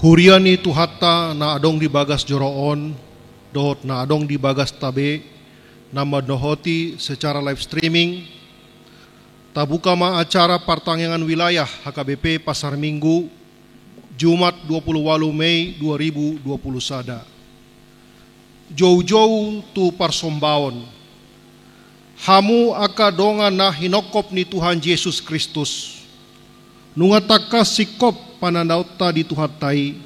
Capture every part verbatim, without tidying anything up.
Huria ni Tuhanta na adong di bagas joro on, dohot na adong di bagasta be, na mandohoti secara live streaming, tabuka ma acara partangiangan wilayah H K B P Pasar Minggu, Jumat dua puluh walu Mei dua ribu dua puluh sada. Joujou tu parsombaon. Hamu angka dongan na hinophop ni Tuhan Jesus Kristus, nunga tangkas singkop panandaonta di Tuhanta i.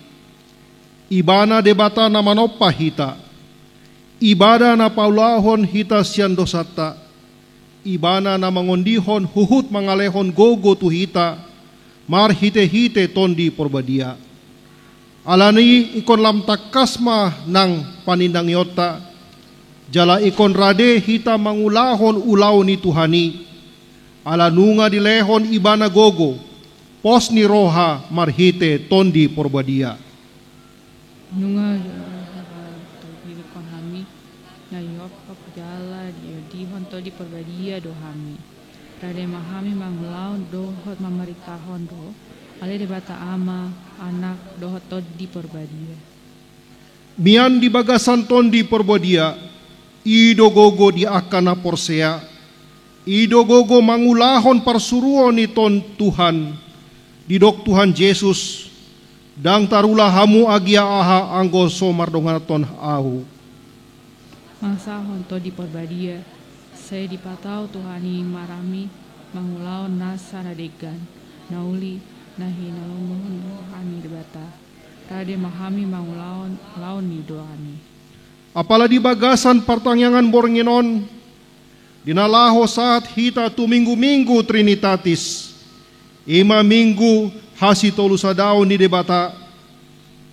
Ibana Debata na manompa hita. Ibana na paulahon hita sian dosanta. Ibana na mangondihon huhut mangalehon gogo tu hita marhitehite Tondi Porbadia. Alani i ingkon lam tangkas ma nang panindangionta, jala ingkon rade hita mangulahon ulaon ni Tuhan i, ala nunga dilehon Ibana gogo, pos ni roha marhite Tondi Porbadia. Nunga jala togihon hami na hinophop jala diondihon Tondi Porbadia do hami. Rade ma hami mangulahon dohot mamaritahon do, ale Debata Ama, Anak, dohot Tondi Porbadia. Mian di bagasan Tondi Porbadia, i do gogo di angka na porsea, i do gogo mangulahon parsuruon ni Ton-, Tuhan, didok Tuhan Jesus, ndang tarula hamu agia aha anggo so mardonganhon Ahu. Mangasahon Tondi Porbadia, sai dipatau Tuhan i ma hami mangulahon nasa na denggan, na uli, na hinalomohon roha ni Debata. Rade ma hami mangulahon ulaon ni Tuhan i. Apala di bagasan partangiangan borngin on, di na laho sahat hita tu Minggu-Minggu Trinitatis, i ma Minggu hasitolusadaon ni Debata,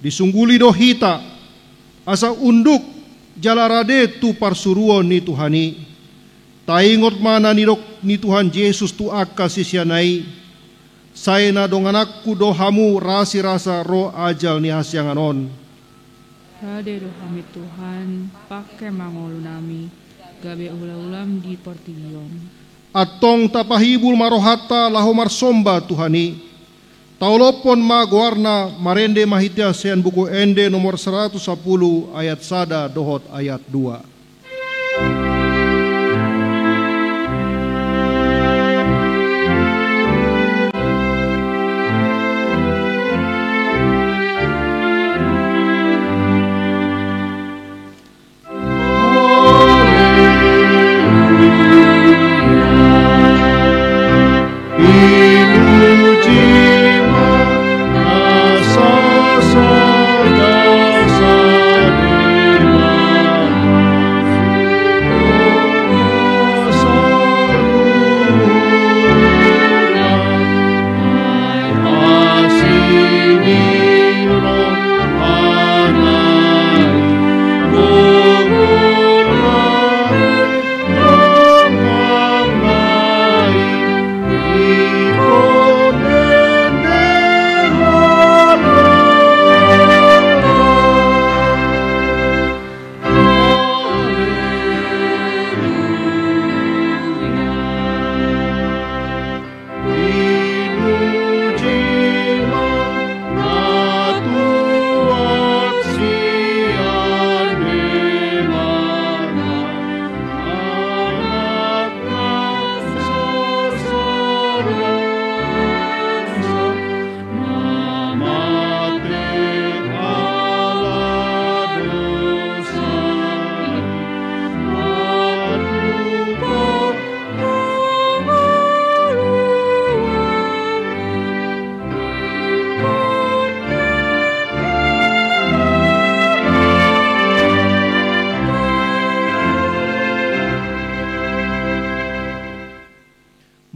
disungguli do hita, asa unduk jala rade tu parsuruon ni Tuhan i. Taingot ma na nidok ni Tuhan Jesus tu angka siseanna i, sai na dongananku do hamu rasirasa ro ajal ni hasiangan on. Rade do hami Tuhan, pangke ma ngolunami, gabe hula-hulam di portibi on. Antong tapahibul ma rohanta laho marsomba Tuhan i. Taolophon ma goarna, marende ma hita sian Buku Ende nomor saratus sampulu ayat sada dohot ayat dua.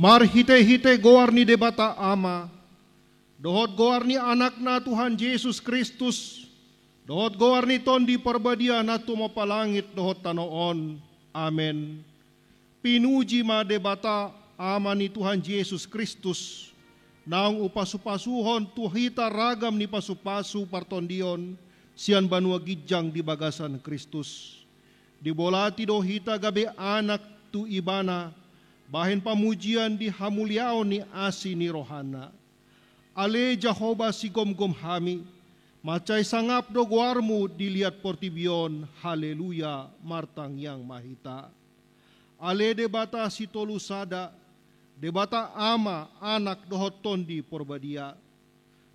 Marhite-hite goar ni Debata Ama, dohot goar ni Anakna Tuhan Jesus Kristus, dohot goar ni Tondi Parbadia na tumompa langit dohot tano on. Amen. Pinuji ma Debata, Ama ni Tuhan Jesus Kristus, naung upasu-pasuhon tu hita ragam ni pasu-pasu partondion sian banua ginjang di bagasan Kristus. Dibolati do hita gabe anak tu Ibana, bahen pamujian di hamuliaon ni asi ni rohana. Ale Jahowa, sigomgom hami, Mansai sangap do goarmu di liat portibi on, haleluya, martangiang ma hita. Ale Debata sitolu sada, Debata Ama, Anak dohot Tondi Porbadia.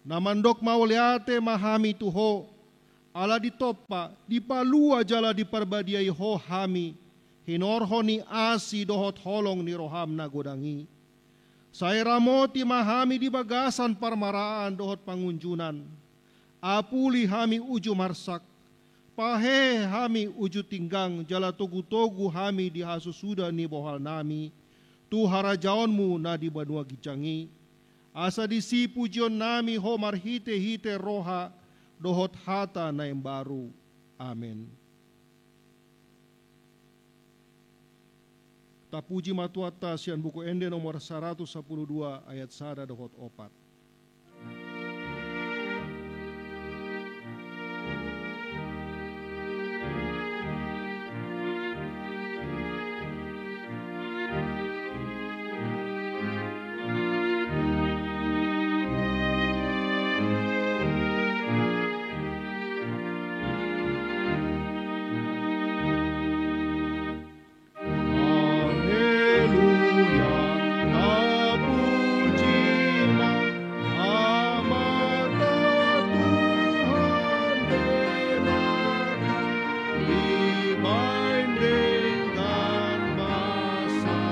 Na mandok mauliate ma hami tu Ho, ala ditompa, dipalua jala diparbadiai Ho hami, hinorhon ni asi dohot holong ni roham na godang i. Sai ramoti ma hami di bagasan parmaraan dohot pangunjunan. Apuli hami uju marsak, pahehe hami uju tinggang, jala togutogu hami di hasusuda ni bohalnami, tu harajaonmu na di banua ginjang i. Asa disi pujionnami Ho marhitehite roha dohot hata na imbaru. Amen. Tapuji ma Tuhanta sian Buku Ende nomor saratus sampulu dua ayat sada dohot opat. Haleluya, tapuji ma Amanta Tuhan Debata, dibaen denggan basa.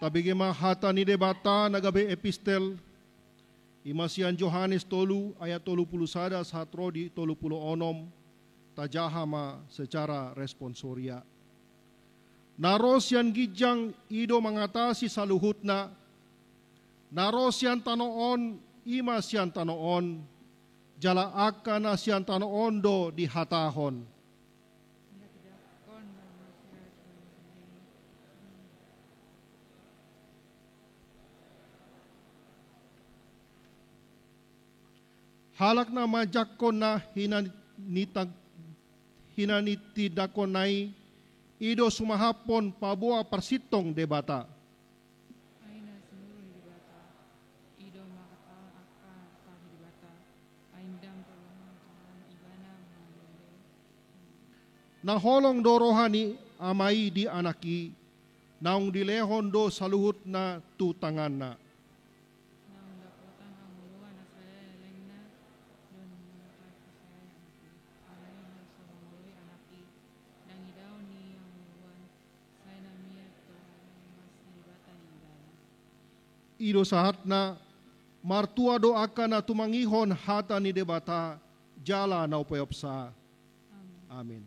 Tabege ma hata ni Debata na gabe epistel, i ma sian Johannes tolu ayat tolu pulu sada sahat ro di tolu pulu onom, tajaha ma secara responsoria. Na ro sian ginjang i do mangatasi saluhutna, na ro sian tano on i ma sian tano on, jala angka na sian tano on do dihatahon. Halak na manjangkon na hina ni tang-, hina ni tindangkonna i, i do sumahaphon paboa parsintong Debata. Ai na sinuru ni Debata, i do mangatahon angka hata ni Debata, ai ndang pola mangatahon ibana mangandung be. Na holong do roha ni Ama i di Anak i, naung dilehon do saluhutna tu tanganna. Naung dapotan hangoluan na sada lelengna, do na mangatai sai Anak i, alai na so mangoloi Anak i, ndang idaon ni hangoluan, sai na mian tu hamagoan ni Debata ni ibana. I do sahatna, martua do angka na tumangihon hata ni Debata, jala na umpeopsa. Amin. Amin.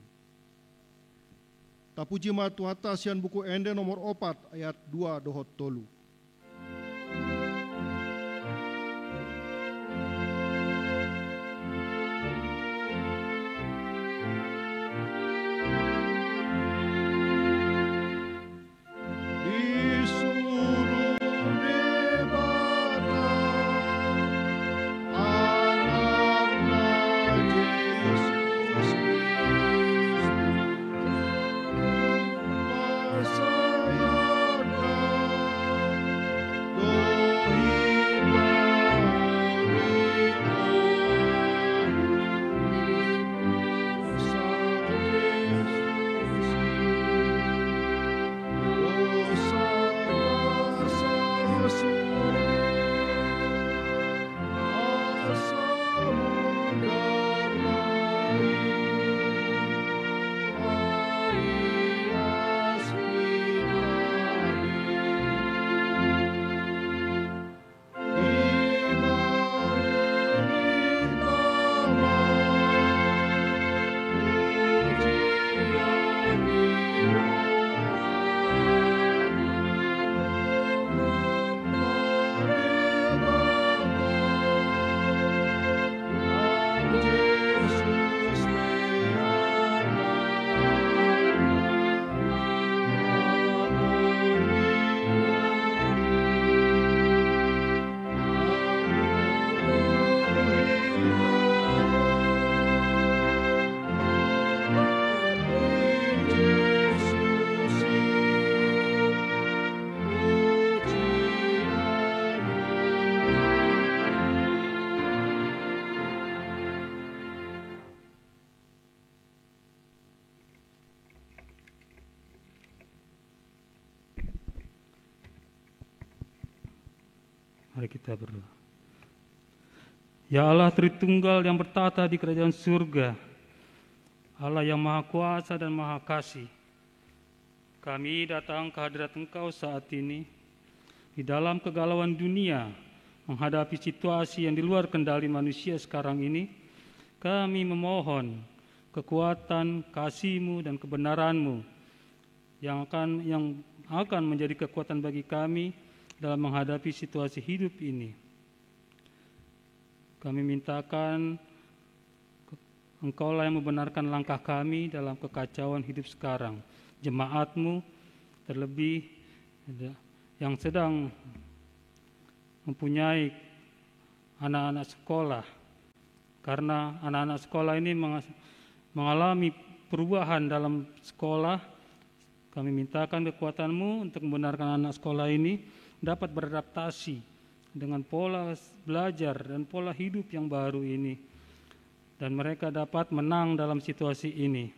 Tapuji ma Tuhanta sian Buku Ende nomor opat ayat dua dohot tolu. Mari kita berdoa. Ya Allah Tritunggal yang bertahta di kerajaan surga, Allah yang maha kuasa dan maha kasih, kami datang ke hadirat Engkau saat ini. Di dalam kegalauan dunia, menghadapi situasi yang di luar kendali manusia sekarang ini, kami memohon kekuatan, kasih-Mu, dan kebenaran-Mu yang akan, yang akan menjadi kekuatan bagi kami dalam menghadapi situasi hidup ini. Kami mintakan Engkaulah yang membenarkan langkah kami dalam kekacauan hidup sekarang, jemaat-Mu, terlebih yang sedang mempunyai anak-anak sekolah, karena anak-anak sekolah ini mengas-, mengalami perubahan dalam sekolah. Kami mintakan kekuatan-Mu untuk membenarkan anak sekolah ini dapat beradaptasi dengan pola s-, belajar dan pola hidup yang baru ini, dan mereka dapat menang dalam situasi ini.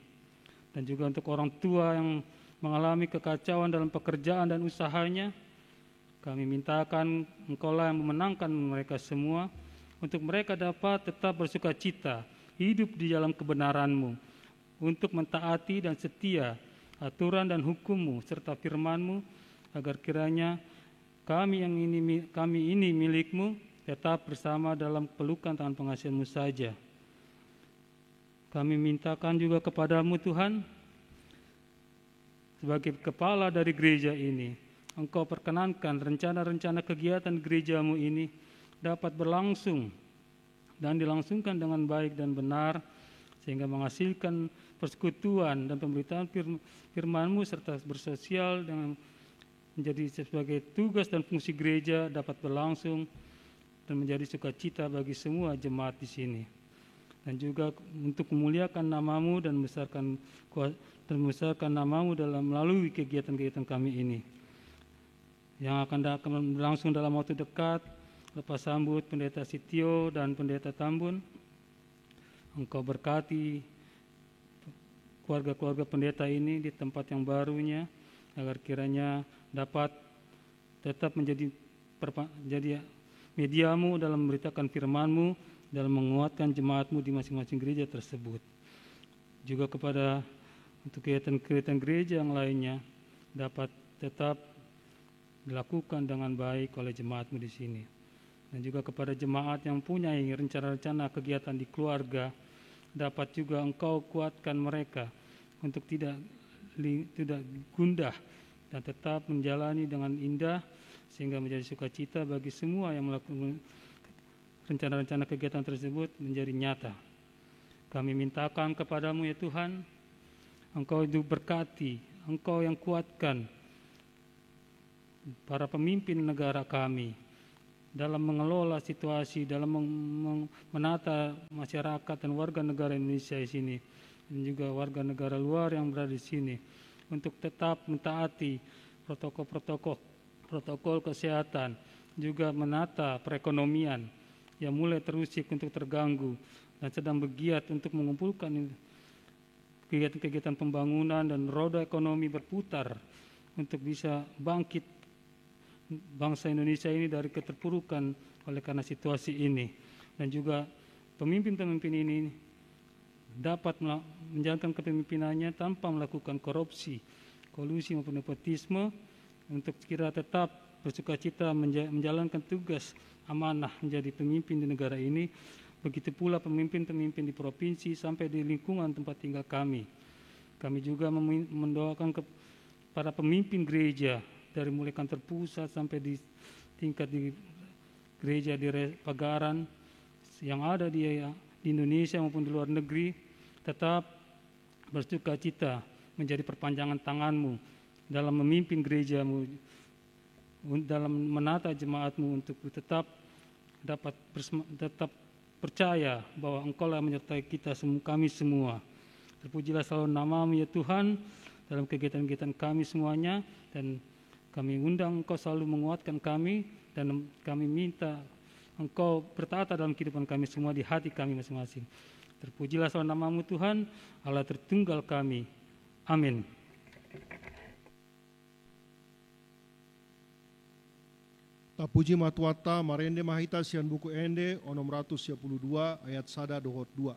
Dan juga untuk orang tua yang mengalami kekacauan dalam pekerjaan dan usahanya, kami mintakan Engkaulah yang memenangkan mereka semua, untuk mereka dapat tetap bersukacita, hidup di dalam kebenaran-Mu, untuk mentaati dan setia aturan dan hukum-Mu serta firman-Mu, agar kiranya kami yang ini mi-, kami ini milik-Mu tetap bersama dalam pelukan tangan pengasihan-Mu saja. Kami mintakan juga kepada-Mu, Tuhan, sebagai kepala dari gereja ini, Engkau perkenankan rencana-rencana kegiatan gereja-Mu ini dapat berlangsung dan dilangsungkan dengan baik dan benar, sehingga menghasilkan persekutuan dan pemberitaan fir-, firman-Mu serta bersosial dengan menjadi sebagai tugas dan fungsi gereja dapat berlangsung dan menjadi sukacita bagi semua jemaat di sini. Dan juga untuk memuliakan nama-Mu dan membesarkan kua-, dan membesarkan nama-Mu dalam melalui kegiatan-kegiatan kami ini. Yang akan da-, akan berlangsung dalam waktu dekat, lepas sambut Pendeta Sitio dan Pendeta Tambun. Engkau berkati keluarga-keluarga pendeta ini di tempat yang barunya, agar kiranya dapat tetap menjadi perpa-, jadi media-Mu dalam memberitakan firman-Mu, dalam menguatkan jemaat-Mu di masing-masing gereja tersebut. Juga kepada, untuk kegiatan-kegiatan gereja yang lainnya dapat tetap dilakukan dengan baik oleh jemaat-Mu di sini. Dan juga kepada jemaat yang punya rencana-rencana kegiatan di keluarga, Dapat juga Engkau kuatkan mereka untuk tidak li-, tidak gundah dan tetap menjalani dengan indah, sehingga menjadi sukacita bagi semua yang melakukan rencana-rencana kegiatan tersebut menjadi nyata. Kami mintakan kepada-Mu, ya Tuhan, Engkau itu berkati, Engkau yang kuatkan para pemimpin negara kami dalam mengelola situasi, dalam meng-, meng-, menata masyarakat dan warga negara Indonesia di sini, dan juga warga negara luar yang berada di sini, untuk tetap mentaati protokol-protokol, protokol kesehatan, juga menata perekonomian yang mulai terusik untuk terganggu dan sedang bergiat untuk mengumpulkan kegiatan-kegiatan pembangunan dan roda ekonomi berputar untuk bisa bangkit bangsa Indonesia ini dari keterpurukan oleh karena situasi ini. Dan juga pemimpin-pemimpin ini dapat mela-, menjalankan kepemimpinannya tanpa melakukan korupsi, kolusi maupun nepotisme, untuk kira tetap bersukacita menja-, menjalankan tugas amanah menjadi pemimpin di negara ini. Begitu pula pemimpin-pemimpin di provinsi sampai di lingkungan tempat tinggal kami. Kami juga memi-, mendoakan ke-, para pemimpin gereja, dari mulai kantor pusat sampai di tingkat di gereja di re-, pagaran yang ada di, di Indonesia maupun di luar negeri, tetap bersukacita menjadi perpanjangan tangan-Mu dalam memimpin gereja-Mu, un-, dalam menata jemaat-Mu untuk tetap dapat bersem-, tetap percaya bahwa Engkau lah menyertai kita semu-, kami semua. Terpujilah selalu nama-Mu, ya Tuhan, dalam kegiatan-kegiatan kami semuanya, dan kami undang Engkau selalu menguatkan kami, dan kami minta Engkau bertata dalam kehidupan kami semua, di hati kami masing-masing. Terpujilah selalu nama-Mu, Tuhan, Allah Tritunggal kami. Amin. Tapuji ma Tuhanta. Marende ma hita sian Buku Ende onom ratus sia pulu dua, ayat sada dohot dua.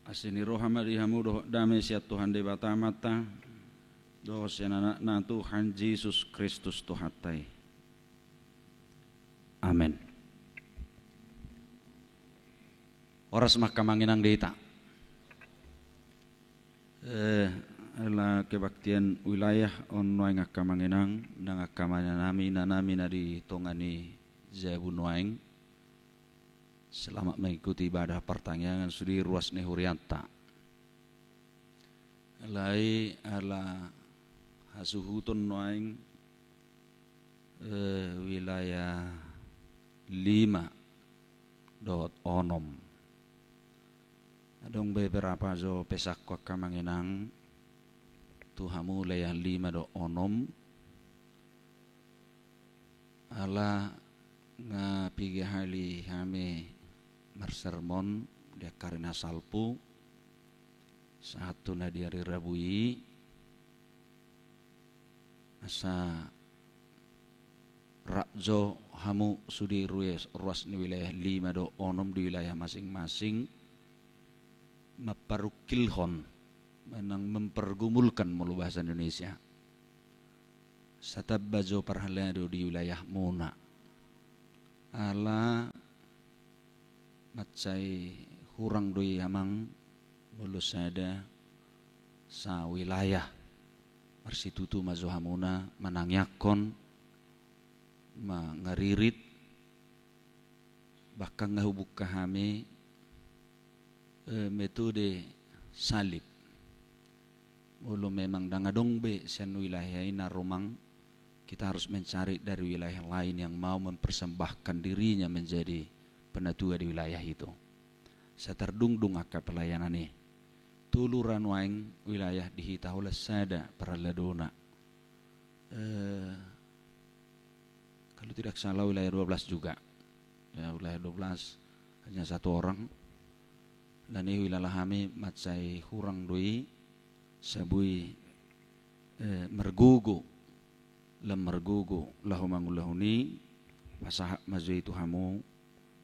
Asi ni roha ma di hamu dohot dame sian Tuhan Debata Amanta, dohot sian Anakna Tuhan Jesus Kristus Tuhanta i. Amen. Horas ma angka amang inang di hita. Eh, ala kebaktian wilayah on nuaeng angka amang inang, nang angka amang inang nami, inang nami na di tonga ni jabu nuaeng. Selamat mengikuti ibadah partangiangan sude ruas ni hurianta. Alai ala hasuhuton nuaeng, eh, wilayah lima dohot onom. Adong beberapa jo pesanku angka amang inang tu hamu wilayah lima dohot onom. Ala nga piga hali hami marsermon di angka ari na salpu, sahat tu na di ari Rabu i, asa rap jo hamu sude ruas, ruas ni wilayah lima dohot onom di wilayah masing-masing, mamparungkilhon, manang mempergumulkan molo bahasa Indonesia. Asa tamba jo parhalado di wilayahmuna. Ala mansai hurang do i amang, molo sada sawilayah. Marsitutu ma jo hamuna manangiangkon, mangaririt, bahkan nga hubuka hami, eh, metode salib. Molo memang ndang adong be sian wilayah i na rumang, kita harus mencari dari wilayah lain yang mau mempersembahkan dirinya menjadi penatua di wilayah itu. Asa tardungdung angka pelayanan i. Tolu ra nuaeng wilayah di hita, holan sada parhaladona. Eh, kalau tidak salah wilayah dua belas juga. Ya, wilayah dua belas hanya satu orang. Alani i huilala hami mansai hurang do i, asa boi, eh, margogo, lam margogo laho mangulahon i. Pasahat ma jo i tu hamu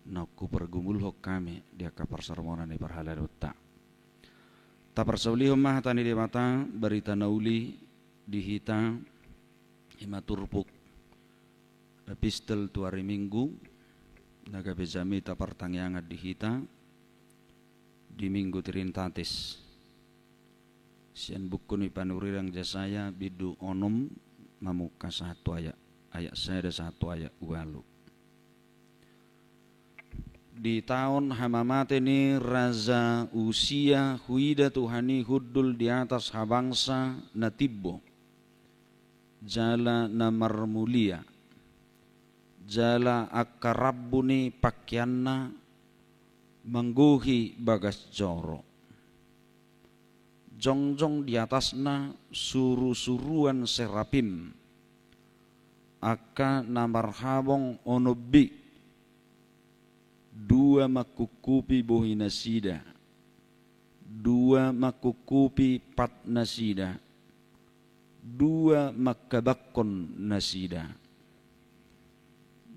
naung hupargumulhon hami di angka parsermonan ni parhaladonta. Taparsaulihon ma hata ni Debata, barita na uli di hita, i ma turpuk epistel tu ari Minggu na gabe jamita partangiangan di hita di Minggu Trinitatis. Sian buku ni panurirang Jesaya bindu onom, mamungka sahat tu ayat, ayat sada sahat tu ayat ualu. Di taon hamamate ni Raja Usia, huida Tuhan i hundul di atas habangsa na timbo, jala na marmulia, jala angka rambu ni pangkeanna manggohi bagas joro. Jongjong di atasna surusuruan serapim, angka na marhabong onom be, dua mangkungkupi bohinasida, dua mangkungkupi patnasida, dua manghabanghon nasida.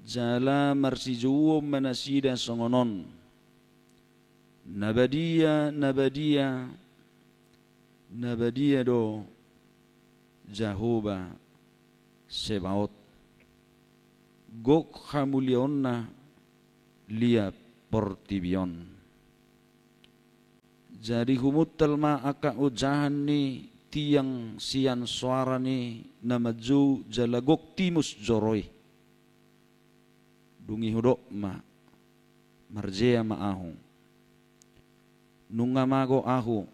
Jala marsijouon ma nasida songon on: Na badia, na badia, na badia do Jahowa Sebaot, gok hamuliaonna liat portibi on. Jadi humuntal ma angka ojahan ni tiang sian soara ni na manjou, jala gok timus joro i. Dung i hudok ma: Marjea ma ahu, nunga mago ahu,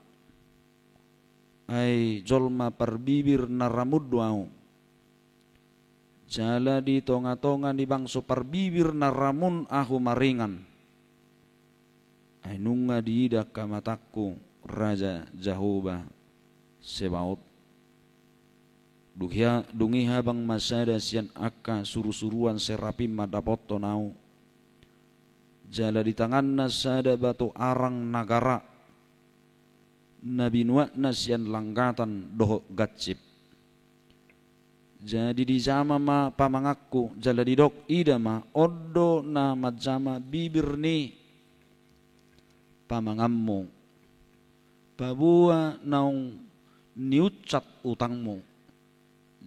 ai jolma parbibir na ramun do ahu. Jala di tongatonga ni bangso parbibir na ramun ahu maringan, ai nunga diida angka matangku Raja Jahowa Sebaot. Dung i ha-, dung i habang ma sada sian angka surusuruan serapim mandapothon ahu. Jala di tanganna sada batu arang na gara, na binuatna sian langgatan dohot gansip. Jadi dijama ma pamanganku, jala didok: Ida ma, on do na manjama bibir ni pamanganmu, paboa naung niunsat utangmu,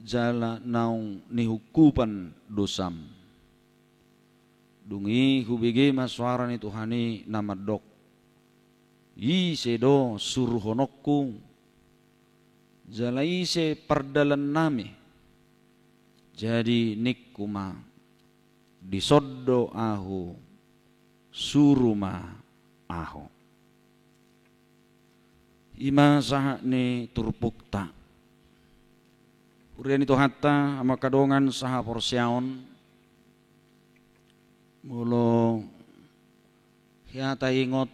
jala naung nihungkupan dosam. Dung i hubege ma soara ni Tuhan i na mandok: Ise do suruhononku, jala ise pardalannami? Jadi ningku ma: Dison do ahu, suru ma ahu. I ma sahat ni turpukta. Huria ni Tuhanta, hamu angka dongan sahaporseaon, molo hea taingot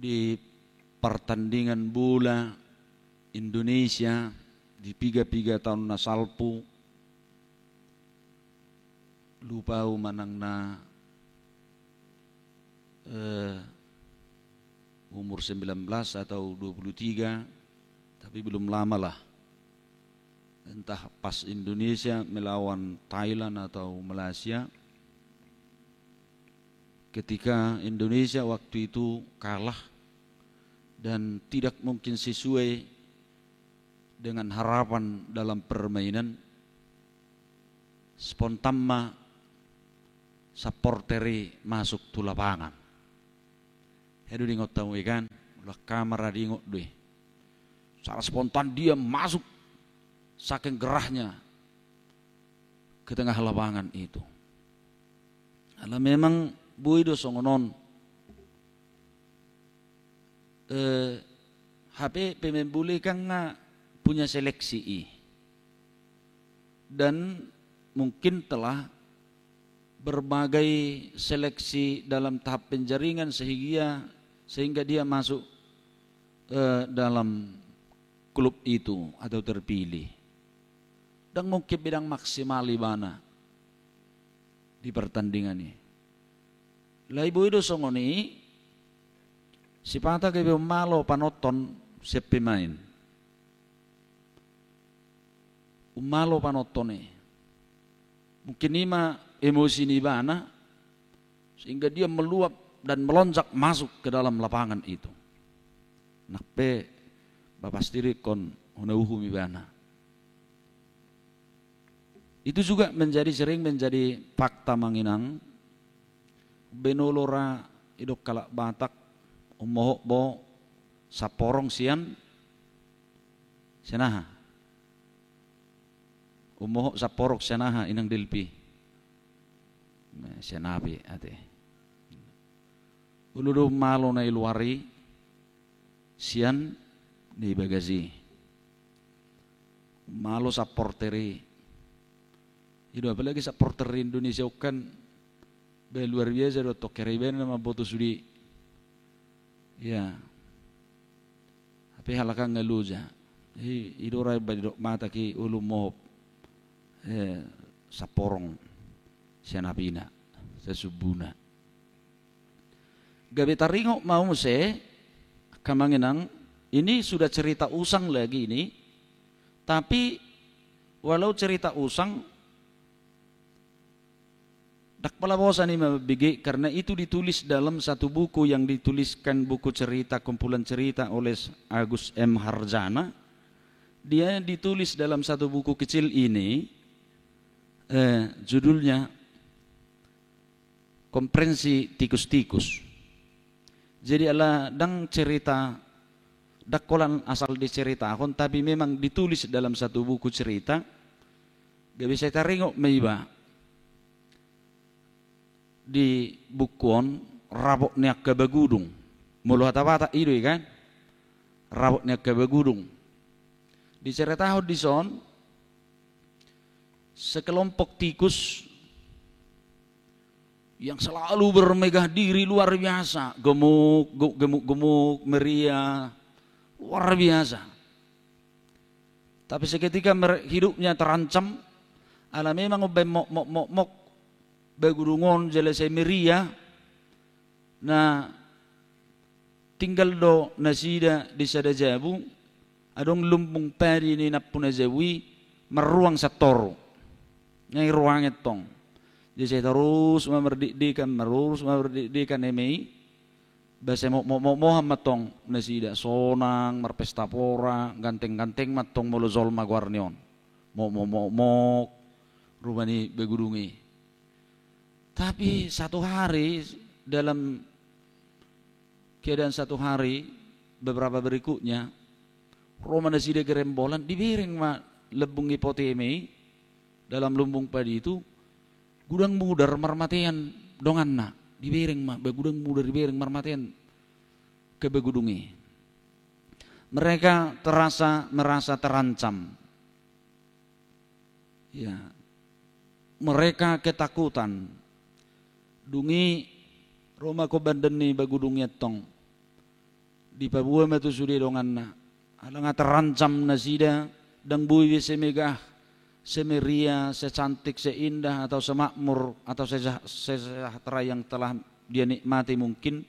di pertandingan bola Indonesia di piga-piga taon na salpu, lupa au manang na, eh, umur sembilan belas atau dua puluh tiga, tapi belum lama lah. Entah pas Indonesia melawan Thailand atau Malaysia, ketika Indonesia waktu itu kalah dan tidak mungkin sesuai dengan harapan dalam permainan, spontan ma supporter i masuk tu lapangan. Ia do diingot hamu i kan, ula kamar adingot do i. Secara spontan dia masuk, saking gerahnya, ke tengah lapangan itu. Ala memang boi do songon on. Eh, hape pemain bola i kan nga punya seleksi i. Dan mungkin telah berbagai seleksi dalam tahap penjaringan sehingga, sehingga dia masuk, eh, dalam klub itu atau terpilih. Ndang mungkin be ndang maksimal ibana di pertandingan i. Alai boi do songon i, sipata gabe ummalo panonton sian pemain. Ummalo panonton i. Mungkin i ma emosi ni ibana, sehingga dia meluap dan melonjak masuk ke dalam lapangan itu. Nang pe, ba pasti do ingkon hona uhum ibana. Itu juga menjadi, sering menjadi fakta, Amang Inang. Baen olo ra didok halak Batak, ummohot bo samporong sian, sian aha? Ummohot samporong sian aha, Inang Delpi? Sian api ate. Olo do ummalo na di luar i sian na di bagas i. Ummalo supporter i. I do, apalagi supporter Indonesia on kan, bah, luar biasa do, tong hera ibana na mamboto sude. Ia. Hape halak an nga loja. I, i do ra ba didok Batak i, olo ummohot, eh, samporong sian apina, sian sumbuna. Gabe taringot ma muse, angka Amang Inang, ini sudah cerita usang lagi ini, tapi walau cerita usang, ndang pola bosan i mambege, karena itu ditulis dalam satu buku yang dituliskan, buku cerita, kumpulan cerita oleh Agus M Harjana. Dia ditulis dalam satu buku kecil ini, eh, judulnya Komprensi Tikus-tikus. Jadi ala ndang cerita, ndang holan asal diceritahon, tapi memang ditulis dalam satu buku cerita, gabe sai taringot ma iba di buku on, Rabot ni angka Bagudung. Molo hata Batak i do i kan? Rabot ni angka Bagudung. Diceritahon dison, sekelompok tikus yang selalu bermegah diri luar biasa, gemuk, ge-, gemuk-gemuk, meriah, luar biasa. Tapi seketika mere-, hidupnya terancam, ala memang umbaen mok, mok, mok, mok, bagudung on jala sai meriah, na tinggal do nasida di sada jabu, adong lumbung padi ni nampuna jabu i, marruang sian toru. Nga i ruangna tong. Jadi sai torus ma mardikdikan, marurus ma mardikdikan eme i, ba sai mo-, mo-, mo-, mohan ma tong nasida, sonang, marpesta pora, ganteng-ganteng ma tong molo jolma goar ni on. Mo-, mo-, mo-, mok, rupani bagudung i. Tapi satu hari, dalam keadaan satu hari, beberapa berikutnya, ro ma nasida gerombolan, dibereng ma lambung ni poti eme i, dalam lumbung padi itu, godang mudar marmatean donganna, dibereng ma, ba godang mudar dibereng marmatean angka bagudung i. Mereka terasa, merasa terancam. Ya. Mereka ketakutan. Dung i ro ma komandan ni bagudung i antong. Dipaboa ma tu sude donganna. Ala nga terancam nasida, ndang boi be semegah, semeriah, secantik, seindah, atau semakmur, atau sesa-, sejahtera yang telah dia nikmati mungkin,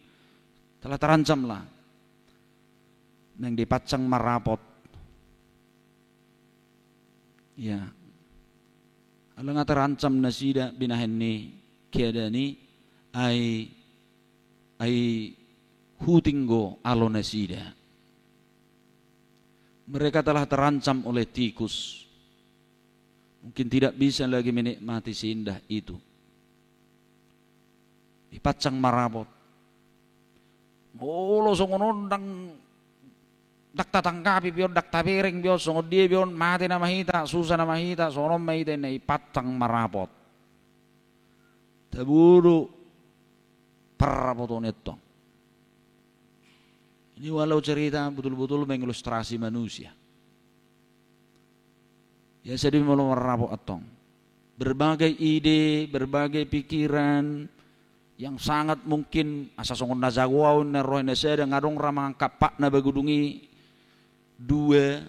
telah terancam lah. Naeng dipansang ma rapot. Ya. Ala nga terancam nasida binahen ni keadaan i, ai, ai huting do alo nasida. Mereka telah terancam oleh tikus. Mungkin tidak bisa lagi menikmati seindah itu. Dipansang ma rapot. Molo songon on ndang, ndang tatanggapi be on, ndang tabereng be on, songon dia be on, mate nama hita, susa nama hita, songon on ma hita, ninna, dipansang ma rapot. Tabo do parrapoton i antong. Ini walau cerita betul-betul mengilustrasi manusia. Ya, sedih molo marrapot antong. Berbagai ide, berbagai pikiran yang sangat mungkin, asa songon na jago au ninna roha ni na sada, nga adong ra mangangkat patna bagudung i dua,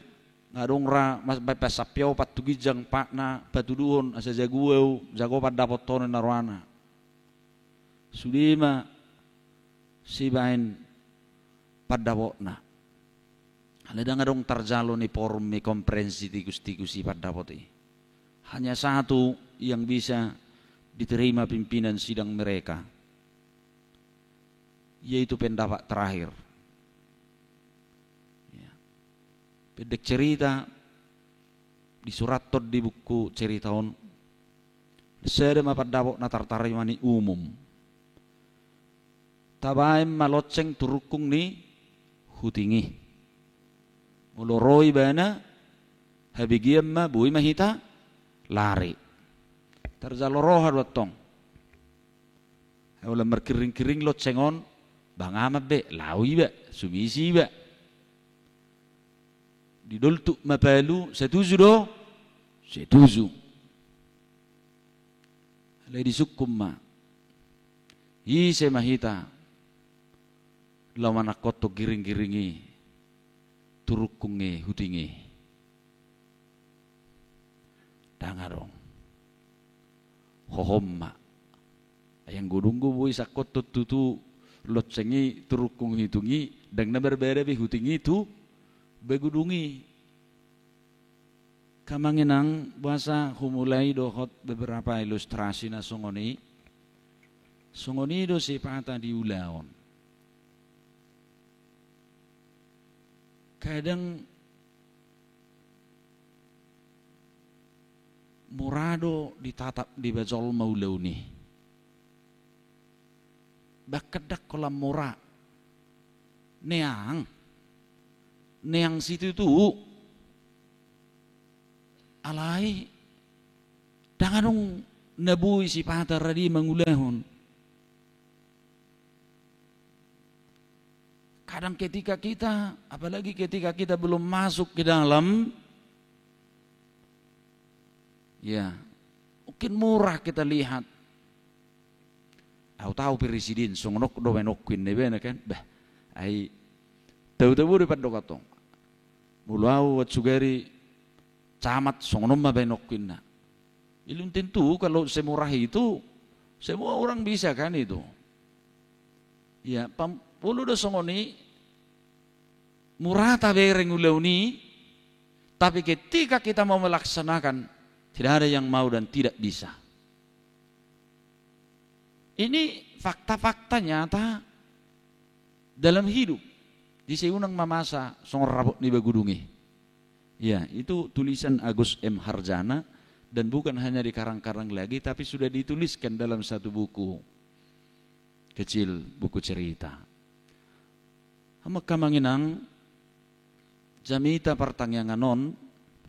nga adong ra mas-, pasampia opat tu ginjang patna, patuduhon asa jago au, jago pandapothon ninna rohana. Sude ma sibaen pandapotna. Alai ndang adong tarjalo ni forum ni komprensi tikus-tikus i pandapot i. Hanya satu yang bisa diterima pimpinan sidang mereka, yaitu pendapat terakhir. Ya. Pendek cerita, disurathon di buku cerita on. Sada ma pandapot na tartarima ni umum. Tabaen ma lonceng tu rungkung ni huting i. Molo ro ibana, habegean ma, boi ma hita lari. Tarjalo roha do antong. Ai molo markiring-kiring lonceng on, bang aha ma be, lao iba, sumisi iba. Didoltuk ma palu, setuju do? Setuju. Alai disungkun ma. Ise ma hita laho manangkothon giring-giring i tu rungkung ni huting i? Ndang adong. Hohom ma. Ai anggo dung do boi sangkothon tutu lonceng i tu rungkung huting i, ndang na marbada be huting i tu bagudung i. Angka amang inang, boasa humulai dohot beberapa ilustrasi na songon i? Songon i do sipata di ulaon. Kadang mura do ditatap deba jolma ulaon i. Bahkan ndang holan mura. Neang. Neang situtu. Alai ndang adong na boi sipata rade mangulahon. Kadang ketika kita, apalagi ketika kita belum masuk ke dalam, ya, mungkin murah kita lihat. Au tahu presiden, songon on do baenonku ninna ibana kan. Bah, ai tahu-tahu do pandok antong. Molo au ansugari camat, songon on ma baenonku ninna. Belum tentu kalau semurah itu, semua orang bisa kan itu. Ya, pam-, molo do songon i, mura tabereng ulaon i, tapi ketika kita mau melaksanakan, tidak ada yang mau dan tidak bisa. Ini fakta-fakta nyata dalam hidup. Di si unang mamasa songon rapot ni bagudung i. Ya, itu tulisan Agus M Harjana dan bukan hanya dikarang-karang lagi, tapi sudah dituliskan dalam satu buku kecil, buku cerita. Angka amang inang, jamita partangiangan on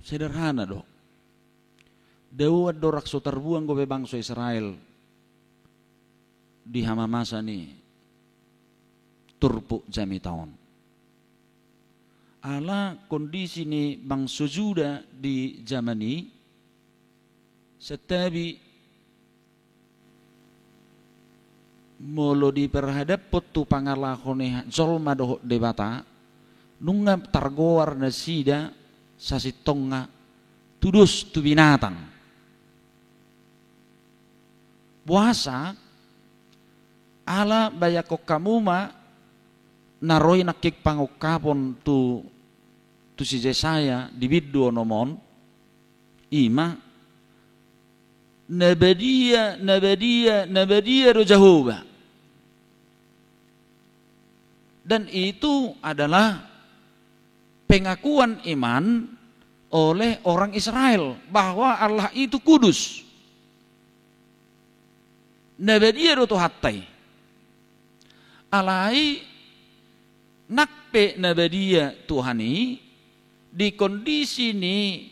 sederhana do. Dao andorang so tarbuang dope bangso Israel di hamamasa ni turpuk jamita on. Ala kondisi ni bangso Juda di jaman i, santabi Molo diperhadaphon tu pangalaho ni jolma dohot Debata, nunga targoar nasida sasintongna tudos tu binatang. Boasa? Ala bayangkon hamu ma na ro i nangkin pangungkapon tu, tu si Jesaya di bindu onom on, i ma, na badia, na badia, na badia do Jahowa. Dan itu adalah pengakuan iman oleh orang Israel bahwa Allah itu kudus. Na badia do Tuhanta i. Alai nang pe na badia Tuhan i, di kondisi ni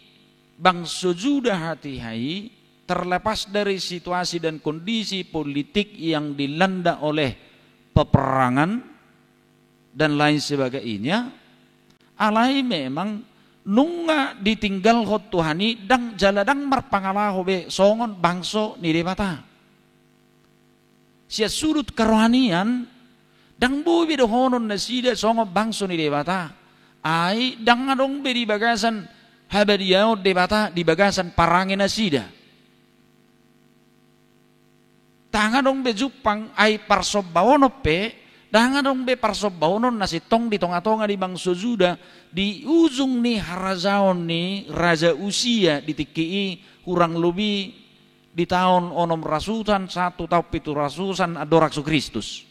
bangso Juda hatiha i, terlepas dari situasi dan kondisi politik yang dilanda oleh peperangan dan lain sebagainya, alai memang nunga ditinggalhon Tuhan i, ndang jala ndang marpangalaho be songon bangso ni Debata. Sian sudut kerohanian, ndang boi be dohonon nasida songon bangso ni Debata. Ai ndang adong be di bagasan habadiaon Debata di bagasan parange nasida. Ndang adong be jumpang, ai parsombaonon pe, ndang adong be parsombaonon na sintong di tongatonga ni bangso Juda, di ujung ni harajaon ni Raja Usia di tingki i, hurang lobi di taon onom rasusan sahat tu taon pitu rasusan andorang so Kristus.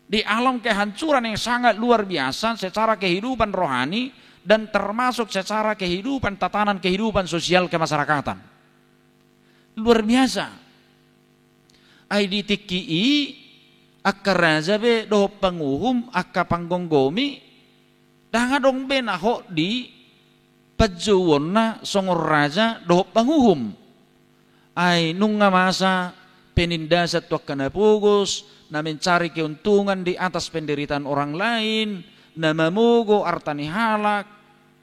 Di alam kehancuran yang sangat luar biasa secara kehidupan rohani dan termasuk secara kehidupan tatanan kehidupan sosial kemasyarakatan. Luar biasa. Ai di tingki i, angka raja be dohot panguhum, angka panggomgomi, ndang adong be na hot di panjouonna songon raja dohot panguhum. Ai nunga masa penindasan tu angka na pogos, na mencari keuntungan di atas penderitaan orang lain, na mamogo arta ni halak,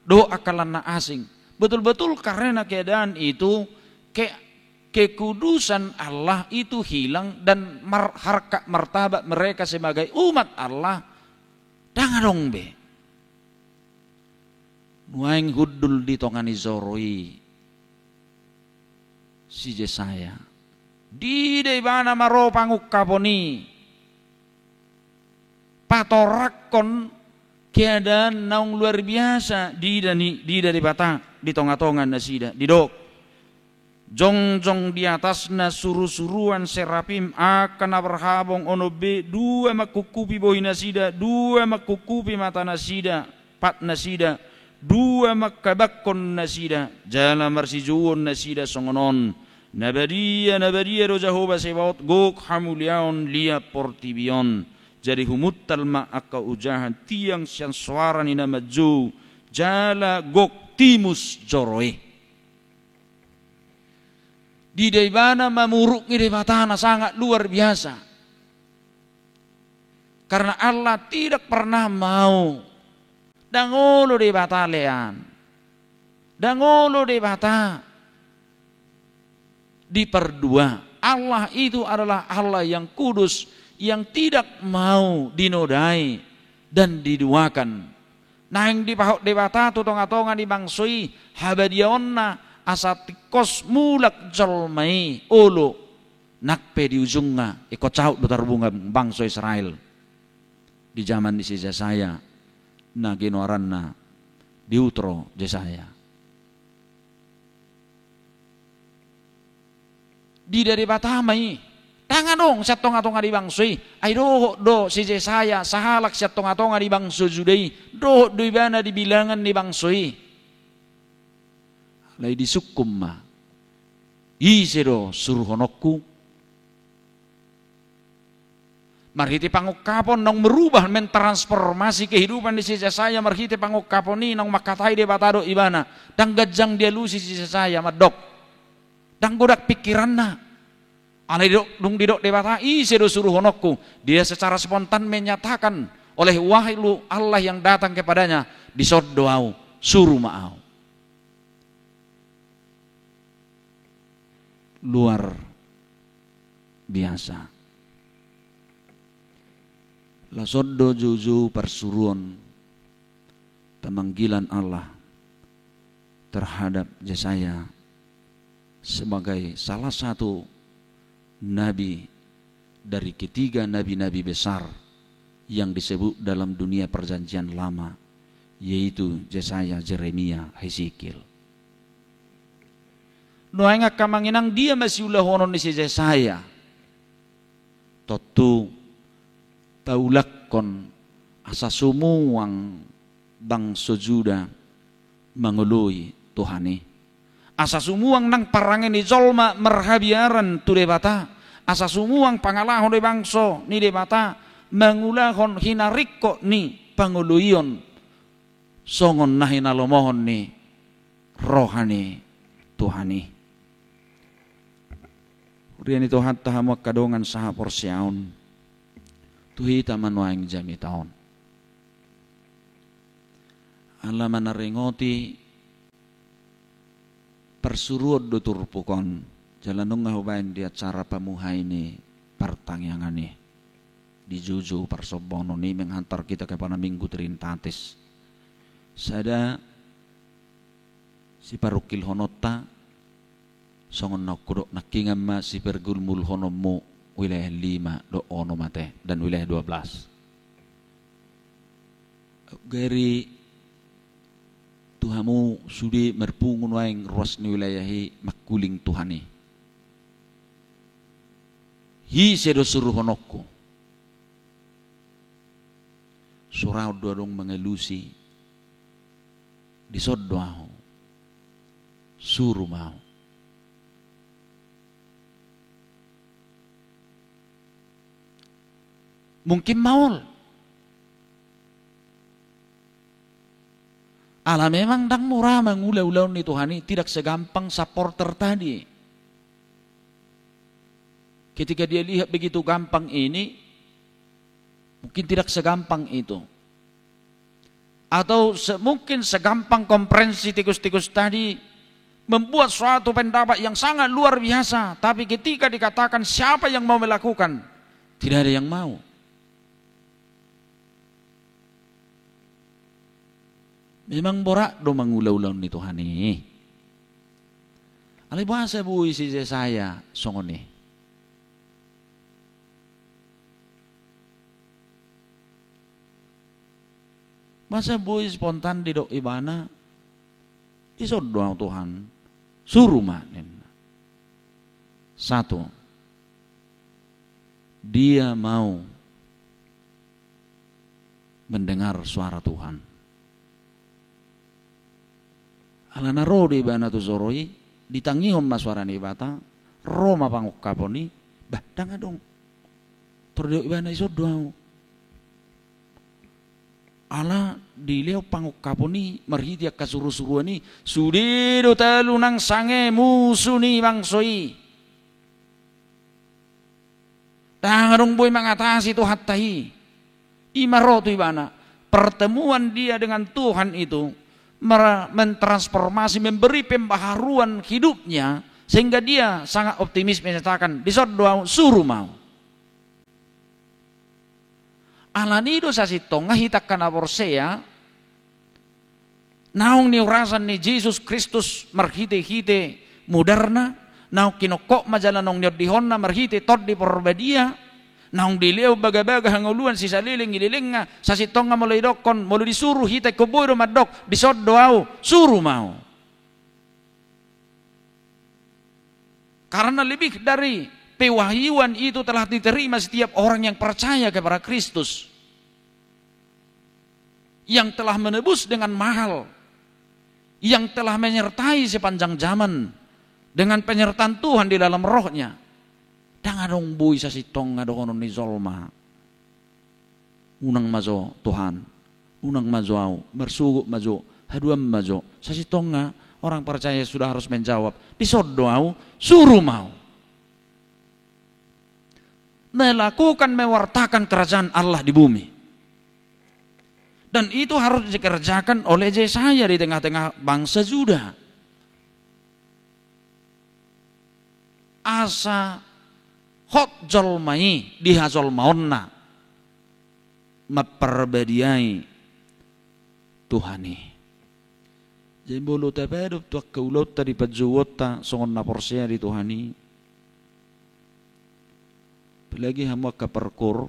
dohot angka na asing. Betul-betul karena keadaan itu, ke-, kekudusan Allah itu hilang dan mar-, harkat martabat mereka sebagai umat Allah ndang adong be. Nuaeng hundul di tonga ni joro i si Jesaya. Diida ibana ma ro pangungkapon i, patorangkon keadaan naung luar biasa diida ni, diida Debata di tongatonga nasida, didok. Jongjong di atasna surusuruan serafim, angka na marhabong onom be, dua mangkungkupi bohi nasida, dua mangkungkupi mata nasida, pat nasida, dua mangkabangkon nasida, jala marsijouon nasida songon on: Na badia, na badia do Jahowa Sebaot, gok hamuliaon liat portibi on. Jadi humuntal ma angka ojahan tiang sian soara ni na manjou, jala gok timus joro i. Diida ibana ma muruk ni Debata na sangat luar biasa. Karena Allah tidak pernah mau. Ndang olo Debata lean. Ndang olo Debata dipardua. Allah itu adalah Allah yang kudus, yang tidak mau dinodai dan diduakan. Naeng dipahot Debata tu tongatonga ni bangso i habadiaonna, asa tingkos mulak jolma i olo, nang pe di ujungna ingkon saut do tarbungam bangso Israel. Di jaman ni si Jesaya, na ginoaranna di Utro Jesaya. Diida Debata ma i. Ndang adong sian tongatonga ni bangso i. Ai dohot do si Jesaya, sahalak sian tongatonga ni bangso Juda i, dohot do ibana di bilangan ni bangso i. Alai disungkun ma: Ise do suruhononku? Marhite pangungkapon naung merubah, mentransformasi kehidupan ni si Jesaya, marhite pangungkapon i naung mangkatai Debata dohot ibana. Ndang ganjang dialusi si Jesaya, mandok. Ndang godang pikiranna. Alai didok, dung didok Debata: Ise do suruhononku? Dia secara spontan menyatakan oleh wahyu Allah yang datang kepadanya: Dison do ahu, suru ma ahu. Luar biasa. Laos on do joujou parsuruon, pemanggilan Allah terhadap Yesaya sebagai salah satu nabi dari ketiga nabi-nabi besar yang disebut dalam dunia Perjanjian Lama, yaitu Yesaya, Jeremia, Hesekiel. Nuaeng angka amang inang, dia ma siulahonon ni si Yesaya? Tontu paulakkon asa sumuang bangso Juda mangoloi Tuhan i. Asa sumuang nang parange ni jolma marhabiaran tu Debata. Asa sumuang pangalaho ni bangso ni Debata mangulahon hinaringkot ni pangoloion songon na hinalomohon ni roha ni Tuhan i. Huria ni Tuhanta, hamu angka dongan sahaporseaon, tu hita ma nuaeng jamita on. Ala manaringoti parsuruon do turpuk on. Jala nunga hubaen di acara pamuhai ni partangiangan i, di joujou parsombaon on i, menghantar kita kepada Minggu Trinitatis. Sada siparungkilhononta, songon na hudok nangkiningan ma sipargulmulhononmu wilayah lima dohot onom ate, dan wilayah dua belas. Gari tu hamu sude marpungu nuaeng ruas ni wilayah i mangkuling Tuhan i. Ise do suruhononku? Suraon do adong mangalusi, dison do ahu, suru ma ahu. Mungkin maol. Ala memang ndang mura mangula ulaon ni Tuhan i, tidak segampang supporter tadi. Ketika dia lihat begitu gampang ini, mungkin tidak segampang itu. Atau se-, mungkin segampang konferensi tikus-tikus tadi membuat suatu pendapat yang sangat luar biasa, tapi ketika dikatakan siapa yang mau melakukan, tidak ada yang mau. Memang borat do mangula ulaon ni Tuhan i. Alai boasa boi si Jesaya songon i? Boasa boi spontan didok ibana, "Dison do ahu, Tuhan, suru ma," ninna. Satu, dia mau mendengar suara Tuhan. Alana ro do ibana tu joro i, ditangihon ma suara ni Debata, ro ma pangungkapon i, bah, ndang adong. Tor didok ibana, "Dison do ahu." Ala dilehon pangungkapon i marhite angka surusuruan i, sude do talu nang sange musu ni bangso i. Ndang adong boi mangatasi Tuhanta i. I ma ro tu ibana. Pertemuan dia dengan Tuhan itu mer-, mentransformasi, memberi pembaharuan hidupnya, sehingga dia sangat optimis menyatakan, "Dison do ahu, suru ma ahu." Alani i do sasintongna hita angka na porsea, naung niurasan ni Jesus Kristus marhitehite mudarna, naung kinongkop ma jala naung niondihonna marhite Tondi Porbadia, naung dilehon bagabaga hangoluan sisaleleng i lelengna, sasintongna molo didokkon, molo disuru hita ingkon boi do mandok, "Dison do ahu, suru ma ahu." Karena lebih dari pewahyuan itu telah diterima setiap orang yang percaya kepada Kristus, yang telah menebus dengan mahal, yang telah menyertai sepanjang zaman dengan penyertaan Tuhan di dalam rohnya. Ndang adong boi sasintongna dohonon ni jolma, "Unang ma jo, Tuhan, unang ma jo ahu, marsogot ma jo, haduan ma jo." Sasintongna orang percaya sudah harus menjawab, "Dison do ahu, suru ma ahu." Melakukan, mewartakan kerajaan Allah di bumi. Dan itu harus dikerjakan oleh Jesaya di tengah-tengah bangsa Juda. Asa hot jolma i di hajolmaonna. mamparbadiai Tuhan i. Jadi molo tapadohot tu angka ulaonta di panjouonta songon na porsea di Tuhan i, apalagi hamu angka parkoor,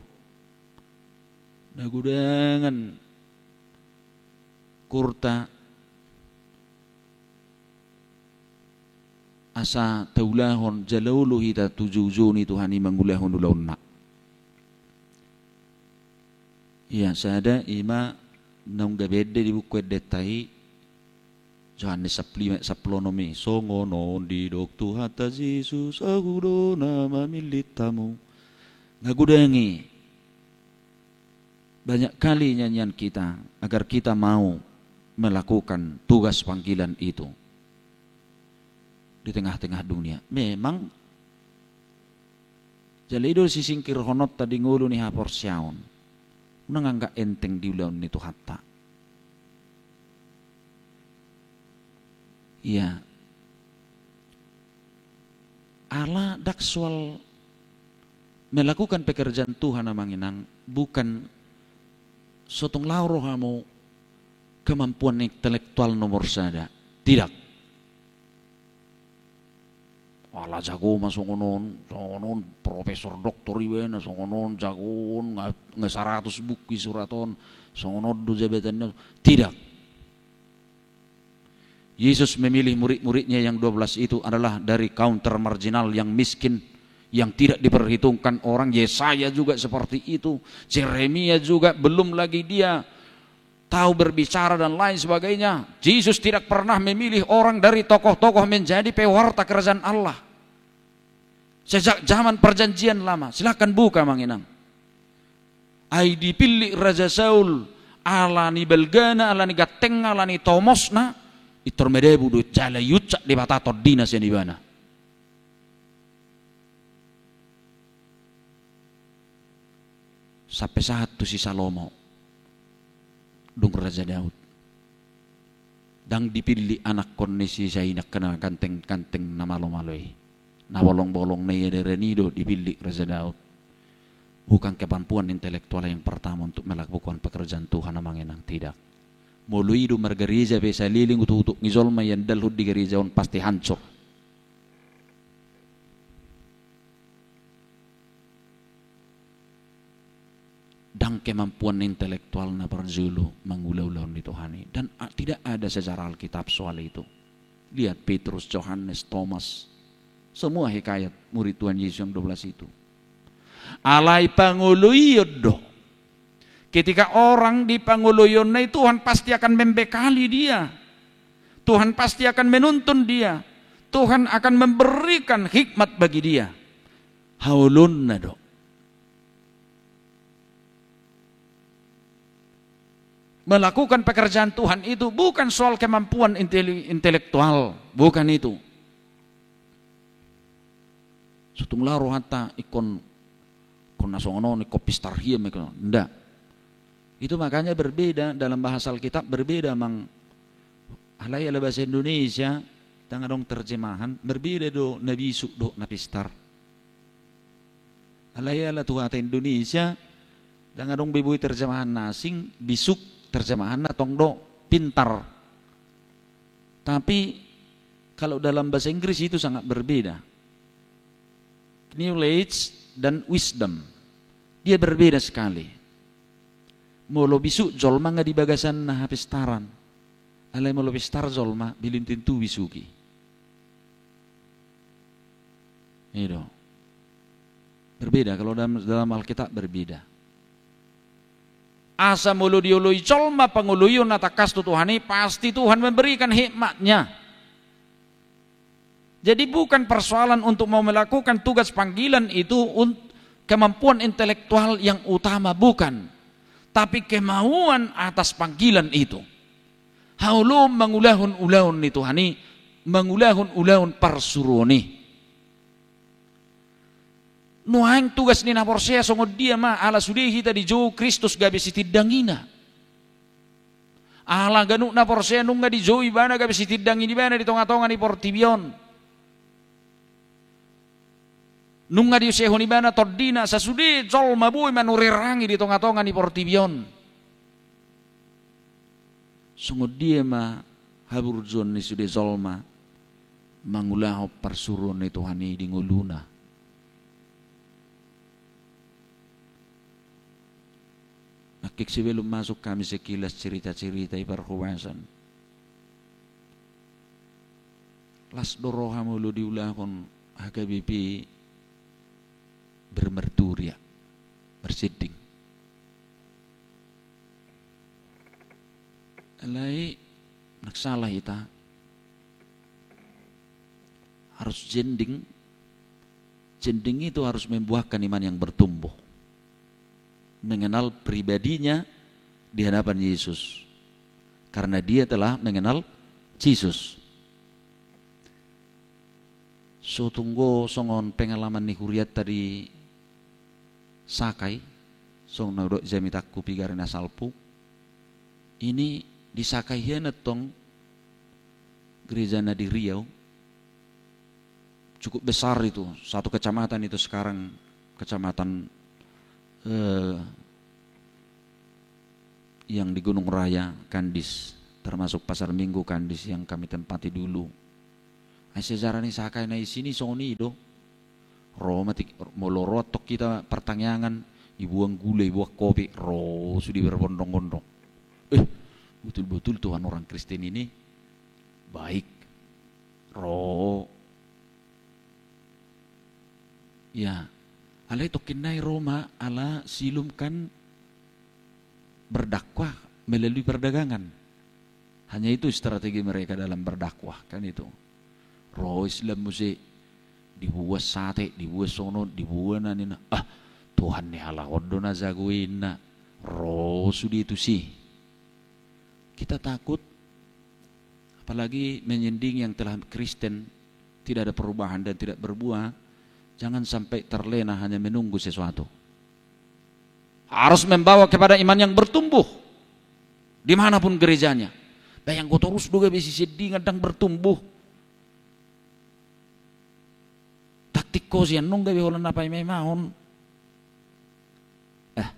na godangan koorta, asa taulahon jala olo hita tu joujou ni Tuhan i mangulahon ulaonna. Ia sada ima naung gabe ende di buku endenta i, Johannes sampulu lima, sampulu onom i, songon on didok Tuhanta Jesus, ahu do na mamillit hamu. Nga godang i. Banyak kali nyanyian kita agar kita mau melakukan tugas panggilan itu di tengah-tengah dunia. Memang jala i do sisingkirhononta di ngolu ni haporseaon. Unang angka enteng di ulaon ni Tuhanta. Ia. Ala ndang soal melakukan pekerjaan Tuhan, amang inang, bukan so tung laho rohamu kemampuan intelektual nomor sada. Tidak. Ala jago ma songon on, songon on profesor doktor ibana, songon on jago on nga, nga saratus buku isurat on, songon on do jabatanna. Tidak. Yesus memilih murid-muridnya yang dua belas itu adalah dari kaum termarginal, yang miskin, yang tidak diperhitungkan orang. Yesaya juga seperti itu, Jeremia juga, belum lagi dia tahu berbicara dan lain sebagainya. Jesus tidak pernah memilih orang dari tokoh-tokoh menjadi pewarta kerajaan Allah. Sejak zaman perjanjian lama, silahkan buka, amang inang. Ai dipillit Raja Saul, ala ni balgana, ala ni gantengna, ala ni tomosna, pintor madabu do jala iuncak Debata tondina sian ibana. Sampe sahat tu si Salomo, dung Raja Daud. Ndang dipillit anakkon ni si Isai angka na ganteng-ganteng na malo-malo i. Na bolong-bolong na i, ederan i do dipillit Raja Daud. Bukan kemampuan intelektual yang pertama untuk melakukan pekerjaan Tuhan, amang inang, tidak. Molo i do margareja pe saleleng utuk-utuk ni jolma iandalhon di gareja on, pasti hancur. Ndang kemampuan intelektual na parjolo mangula ulaon ni Tuhan i. Dan, a, tidak ada sejarah Alkitab soal itu. Lihat Petrus, Johannes, Thomas. Semua hikayat murid Tuhan Yesus yang dua belas itu. Alai pangoloion do. Ketika orang di pangoloionna i, Tuhan pasti akan membekali dia. Tuhan pasti akan menuntun dia. Tuhan akan memberikan hikmat bagi dia. Haolonna do. Melakukan pekerjaan Tuhan itu bukan soal kemampuan inteli-, intelektual, bukan itu. So tung laho rohanta ingkon, ingkon na songon on, ingkon pistar hian ma ingkon. Nda. Itu makanya berbeda dalam bahasa Alkitab, berbeda, amang. Alai ala bahasa Indonesia, ndang adong terjemahan, berbeda do na bisuk dohot na pistar. Alai ala tu hata Indonesia, ndang adong be boi terjemahan na asing, bisuk terjemahanna tong do pintar. Tapi kalau dalam bahasa Inggris itu sangat berbeda. Knowledge dan wisdom. Dia berbeda sekali. Molo bisuk jolma nga di bagasanna hapistaran. Alai molo pistar jolma, belum tentu bisuk i. I do. Berbeda, kalau dalam, dalam Alkitab berbeda. Asa molo dioloi jolma pangoloion na tangkas tu Tuhan i, pasti Tuhan memberikan hikmatnya. Jadi bukan persoalan untuk mau melakukan tugas panggilan itu un-, kemampuan intelektual yang utama, bukan. Tapi kemauan atas panggilan itu. Haolom mangulahon ulaon ni Tuhan i, mangulahon ulaon parsuruon i. Nuaeng tugas ni na porsea songon dia ma, ala sude hita dijou Kristus gabe sitindangiNa. Ala ganup na porsea nunga dijou Ibana gabe sitindangi ni Ibana di tonga-tonga ni portibi on. Nunga diusehon ibana tondina, sasude jolma boi manurirangi di tonga-tonga ni portibi on. Songon dia ma haburjuon ni sude jolma mangulahon parsuruon ni Tuhan i di ngoluna. Nangkin sebelum masuk kami sekilas cerita-cerita i parhobasan. Las do roha molo diulahon H K B P bermerturia, bersending. Alai, ndak salah hita. Harus sending. Sending itu harus membuahkan iman yang bertumbuh. Mengenal pribadinya di hadapan Yesus. Karena dia telah mengenal Jesus. So tung do songon pengalaman ni hurianta di Sakai, songon na hudok jamitangku piga ari na salpu. Ini di Sakai hian antong gereja na di Riau. Cukup besar itu, satu kecamatan itu sekarang, kecamatan, eh, yang di Gunung Raya, Kandis, termasuk Pasar Minggu Kandis yang kami tempati dulu. Ai sejarah ni Sakai na i sini songon i do. Ro ma tik-, molo ro antong hita partangiangan, dibuan gula, dibuan kopi, ro sude berbondong-bondong. Eh, betul-betul Tuhan orang Kristen ini baik. Ro. Ya. Alai tongkin nai ro ma ala silum kan berdakwah melalui perdagangan. Hanya itu strategi mereka dalam berdakwah, kan itu. Ro Islam muse, dibuat sate, dibuat sono, dibuat na ninna. Ah, Tuhan ni halak on do na jago i, ninna. Ro sude tusi. Kita takut, apalagi menyending yang telah Kristen, tidak ada perubahan dan tidak berbuah, jangan sampai terlena hanya menunggu sesuatu. Harus membawa kepada iman yang bertumbuh. Dimanapun gerejanya. Bah, anggo torus do gabe sisendingan ndang bertumbuh. Taktik ho sian nunga gabe holan na paimaimahon. Eh,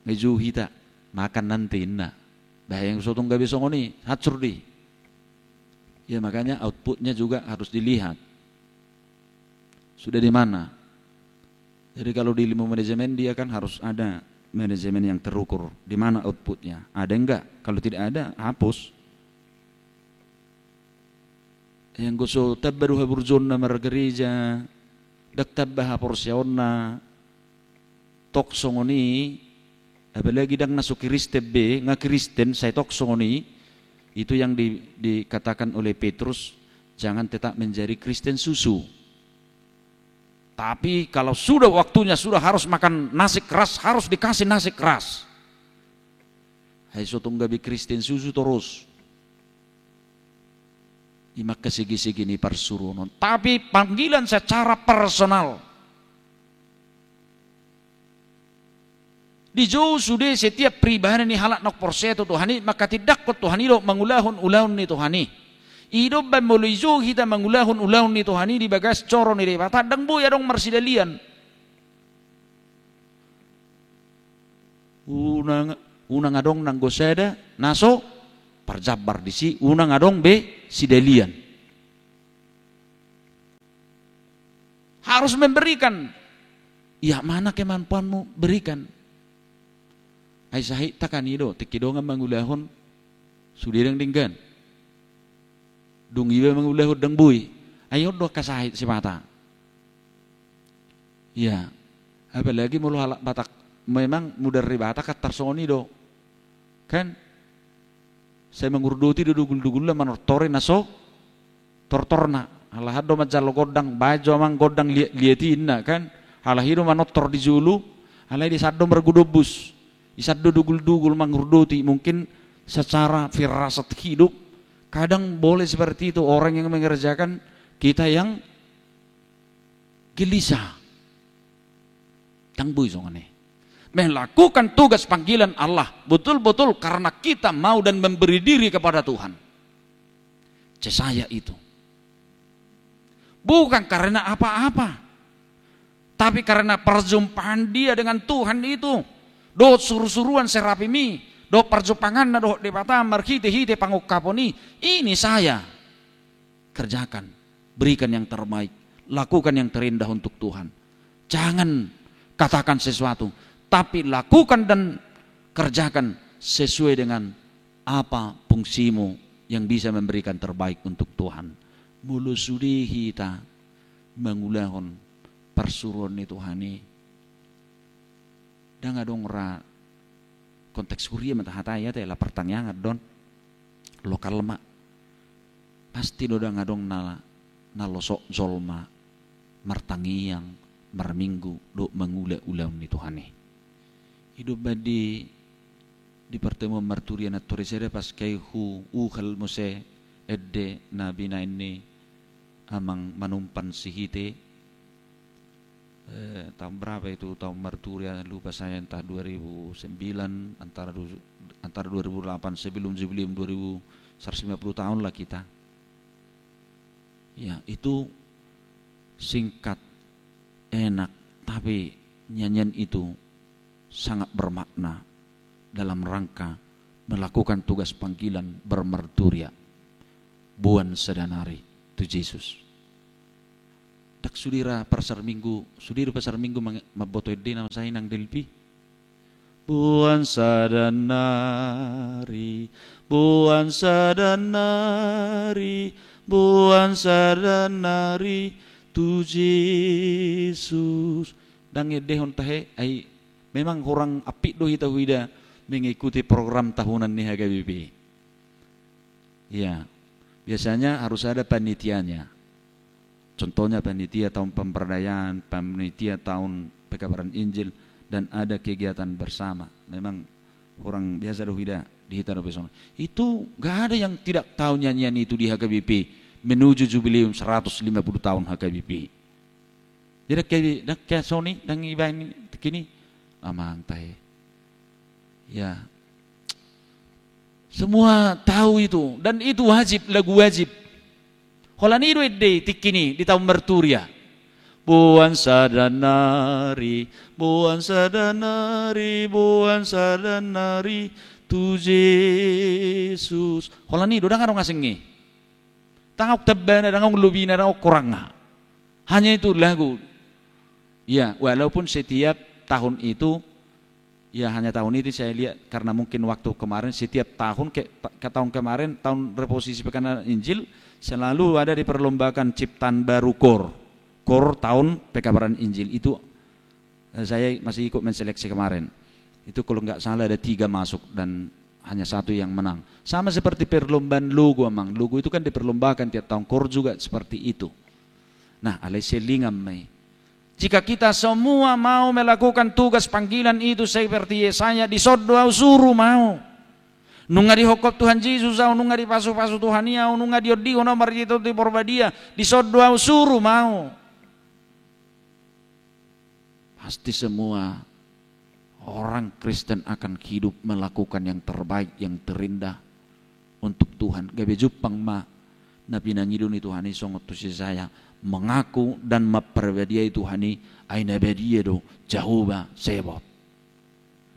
nunga dijou hita, makan nanti, ninna. Bah, anggo so tung gabe songon i, hancur do i. Ya, makanya outputnya juga harus dilihat. Sudah di mana? Jadi kalau di ilmu manajemen dia kan harus ada manajemen yang terukur. Di mana outputnya? Ada enggak? Kalau tidak ada, hapus. Anggo so tamba do haburjuonna margereja, ndang tamba haporseaonna, tok songon i, apalagi ndang na so Kristen be, nga Kristen, sai tok songon i, itu yang di-, dikatakan oleh Petrus, jangan tetap menjadi Kristen susu. Tapi kalau sudah waktunya, sudah harus makan nasi keras, harus dikasih nasi keras. Ai so tung gabe Kristen susu torus. I ma angka segi-segi ni parsuruon on. Tapi panggilan secara personal. Dijou sude setiap pribadi ni halak na porsea tu Tuhan i, manghatindanghon Tuhan i dohot mangulahon ulaon ni Tuhan i. I do umbahen molo dijou hita mangulahon ulaon ni Tuhan i di bagas joro ni Debata, ndang boi adong marsidalian. Unang, unang adong nanggo sada na so parjambar disi, unang adong be sidalian. Harus memberikan. Ya, mana kemampuanmu, berikan. Ai sahit ta kan i do, tingki dongan mangulahon sude ndang denggan. Dung iba mangulahon ndang boi. Ai on do angka sahit sipata. Ya. Apalagi molo halak Batak, memang mudar ni Batak kan tarsongon i do. Kan? Sai mangurdoti do dugul-dugulna manortori na so tortorna. Alahan do manjalo gondang, baen jo amang gondang liat, liat i ninna, kan? Alai i do manortor di julu, alai di san do margudombus. Di san do dugul-dugul mangurdoti, mungkin secara firasat hidup, kadang boleh seperti itu orang yang mengerjakan, kita yang gelisah. Ndang boi songon i. Melakukan tugas panggilan Allah betul-betul karena kita mau dan memberi diri kepada Tuhan. Cesaya itu. Bukan karena apa-apa. Tapi karena perjumpaan dia dengan Tuhan itu, dohot surusuruan serapim i, dohot parjumpanganna dohot Debata marhitehite pangungkapon i, ini saya kerjakan, berikan yang terbaik, lakukan yang terindah untuk Tuhan. Jangan katakan sesuatu, tapi lakukan dan kerjakan sesuai dengan apa fungsimu yang bisa memberikan terbaik untuk Tuhan. Molo sude hita mangulahon parsuruon ni Tuhan i, ndang adong ra konteks huria ma tahatai, ate, ala partangiangan do on, lokal ma. Pasti do ndang adong na, na losok jolma martangiang, marminggu, dohot mangula ulaon ni Tuhan i. I do umbahen di, di pertemuan marturia na tori sada, pas ke huuhal muse ende na binaen ni amang Manumpan Sihite, eh, tahun berapa itu, tahun marturia, lupa saya, entah dua ribu sembilan, antara du-, antara dua ribu delapan, sebelum jubileum dua ribu, seratus lima puluh tahun lah kita. Ya, itu singkat, enak, tapi nyanyian itu sangat bermakna dalam rangka melakukan tugas panggilan bermarturia. Boan sada nari tu Jesus. Ndang sude ra parsarminggu, sude do parsarminggu mang-, mamboto ende na masa i nang Delpi. Boan sada nari, boan sada nari, boan sada nari tu Jesus. Ndang iendehon tahe, ai memang hurang apik do hita huida mengikuti program tahunan ni H K B P. Ya, biasanya harus ada panitianya. Contohnya panitia tahun pemberdayaan, panitia tahun pekabaran Injil, dan ada kegiatan bersama. Memang hurang biasa do huida di hita do besono. Itu nggak ada yang tidak tahu nyanyian itu di H K B P menuju jubileum seratus lima puluh tahun H K B P. Jadi, ndang ke, ndang ke songon i, ndang ibaen tingki i, amang tahe. Ya. Semua tahu itu, dan itu wajib, lagu wajib. Holan i do ende tingki i di tahun marturia. Boan sada nari, boan sada nari, boan sada nari tu Jesus. Holan i do, ndang adong asing i. Ndang adong tambana, ndang adong lobina, ndang adong kurangna. Hanya itu lagu. Ya, walaupun setiap tahun itu, ya, hanya tahun ini saya lihat karena mungkin waktu kemarin, setiap tahun ke, ke tahun kemarin, tahun reposisi Pekabaran Injil, selalu ada diperlombakan ciptaan baru koor. Koor tahun Pekabaran Injil itu, eh, saya masih ikut menseleksi kemarin. Itu kalau nggak salah ada tiga masuk dan hanya satu yang menang. Sama seperti perlombaan logo, amang. Logo itu kan diperlombakan tiap tahun, koor juga seperti itu. Nah, alai selingan ma i. Jika kita semua mau melakukan tugas panggilan itu seperti Yesaya, dison do ahu suru ma ahu. Nunga dihophop Tuhan Jesus ahu, nunga dipasupasu Tuhan i ahu, nunga diondihon ahu marhite Tondi Porbadia, dison do ahu suru ma ahu. Pasti semua orang Kristen akan hidup melakukan yang terbaik, yang terindah untuk Tuhan. Gabe jumpang ma na pinangido ni Tuhan i songon tu si Yesaya, mengaku dan memperbadiai Tuhan i, ai na badia do Jahowa Zebaot.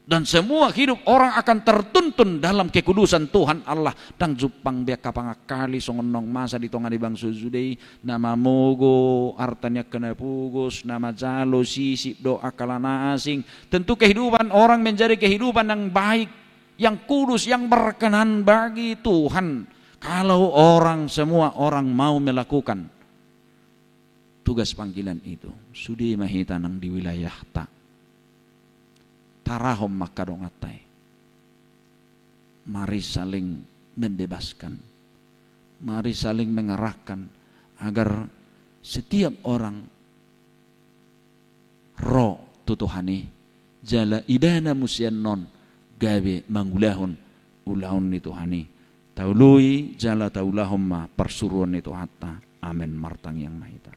Dan semua hidup orang akan tertuntun dalam kekudusan Tuhan Allah. Ndang jumpang be angka pangakali songon naung masa di tonga ni bangso Judea i, na mamogo arta ni angka na pogos, na manjalo sisip dohot angka na asing. Tentu kehidupan orang menjadi kehidupan yang baik, yang kudus, yang berkenan bagi Tuhan. Kalau orang, semua orang mau melakukan tugas panggilan itu, sude ma hita nang di wilayahta. Tarahon ma angka donganta i. Mari saling membebaskan. Mari saling mengarahkan agar setiap orang ro tu Tuhan i, jala ibana muse annon gabe mangulahon ulaon ni Tuhan i. Taului jala taulahon ma parsuruon ni Tuhanta. Amen. Martangiang ma hita.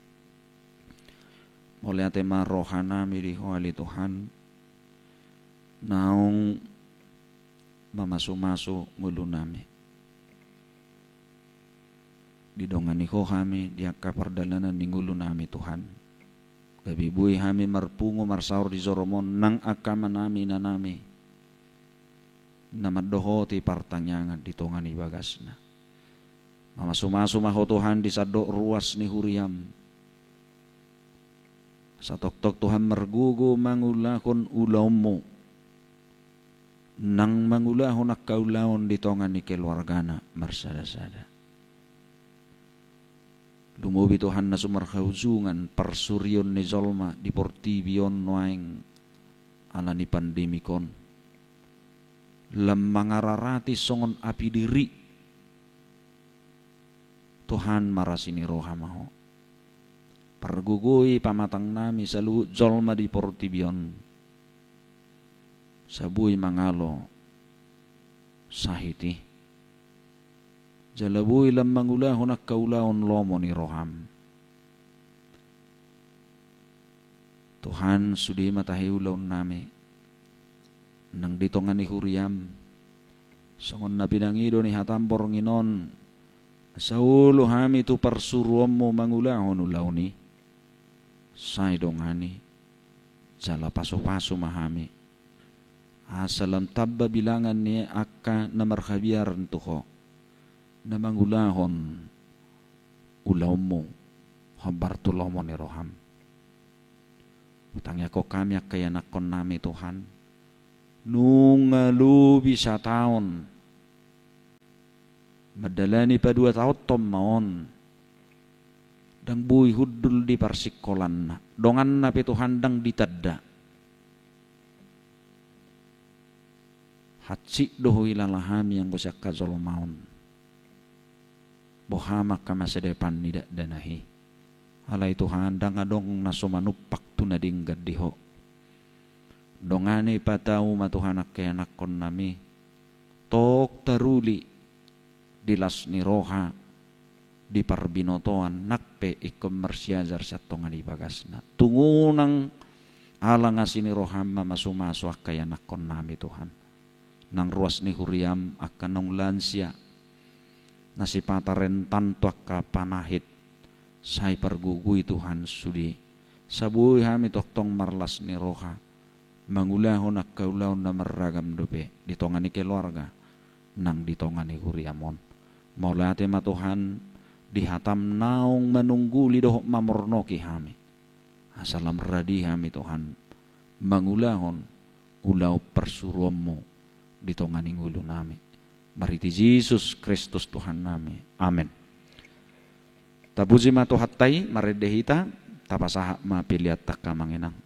Mauliate ma rohanami di Ho ale Tuhan, naung mamasumasu ngolunami. Didongani Ho hami di angka pardalanan ni ngolunami, Tuhan. Gabe boi hami marpungu marsaor di joroMon nang angka amanami inanami na mandohoti partangiangan di tonga ni bagasna. Mamasumasu ma Ho Tuhan di sandok ruas ni huriaM. Satoktok Tuhan margogo mangulahon ulaonMu, nang mangulahon angka ulaon di tonga ni keluargana marsadasada. Lumobi Tuhan na so marhaujungan parsurion ni jolma di portibi on nuaeng ala ni pandemik on. Lam mangararati songon api diri. Tuhan, marasi ni roha ma Ho. Pargogoi pamatangnami saluhut jolma di portibi on. Sai boi mangalo sahit i. Jala boi lam mangulahon angka ulaon lomo ni rohaM. Tuhan, sude ma tahe ulaonnami nang di tonga ni huriaM. Songon na pinangido ni hataM borngin on, asa olo hami tu parsuruonMu mangulahon ulaon i. Sai dongani jala pasupasu ma hami, asa lam tamba bilangan ni angka na marhabiaran tu Ho, na mangulahon ulaonMu hombar tu lomo ni rohaM. Hutangiangkon hami angka ianakkonnami, Tuhan, nunga lobi sataon mandalani paduahononta ma on. Ndang boi hundul di parsingkolanna, donganna pe Tuhan ndang ditanda. Hansit do huhilala hami anggo sian hajolmaon. Boha ma angka masa depan ni dakdanak i. Alai Tuhan, ndang adong na so manumpak tu na denggan di Ho. Dongani patau ma Tuhan angka ianakkonnami, tong taruli di las ni roha, di parbinotoan, nang pe ingkon marsiajar sian tonga ni bagasna. Tung unang ala asi ni rohaM mamasumasu angka ianakkonnami, Tuhan. Nang ruas ni huriaM angka naung lansia, na sipata rentan tu angka panahit, sai pargogoi Tuhan sude. Sai boi hami tongtong marlas ni roha mangulahon angka ulaon na marragam dope di tonga ni keluarga nang di tonga ni huriaM on. Mauliate ma Tuhan di hataM naung manungguli dohot mamornoki hami. Asa lam radi hami, Tuhan, mangulahon ulaon parsuruonMu di tonga ni ngolunami. Marhite Jesus Kristus Tuhannami. Amen. Tapuji ma Tuhanta i, marende hita, tapasahat ma pelean ta, amang inang.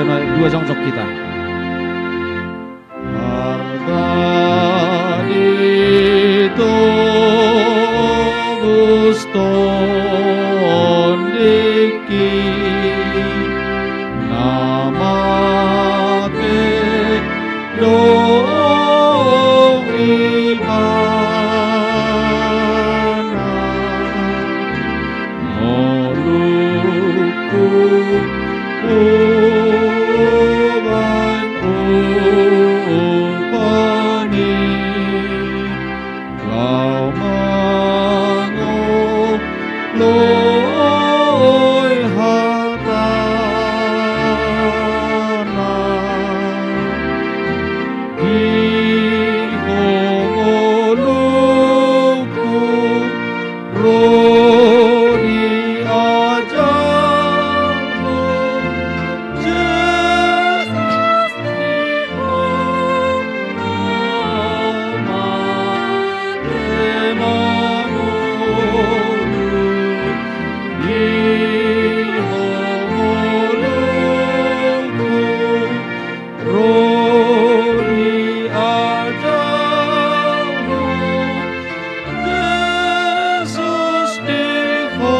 Baen dua jongjong hita. Arga di tobus to Na mate do ibana, ngolungku uban upa ni. Laho mangoloi hatana, di ho ngolungku ro di ajangku. Jesus, di ho na mate mangolu, di ho ngolungku ro di ajangku. Jesus, di ho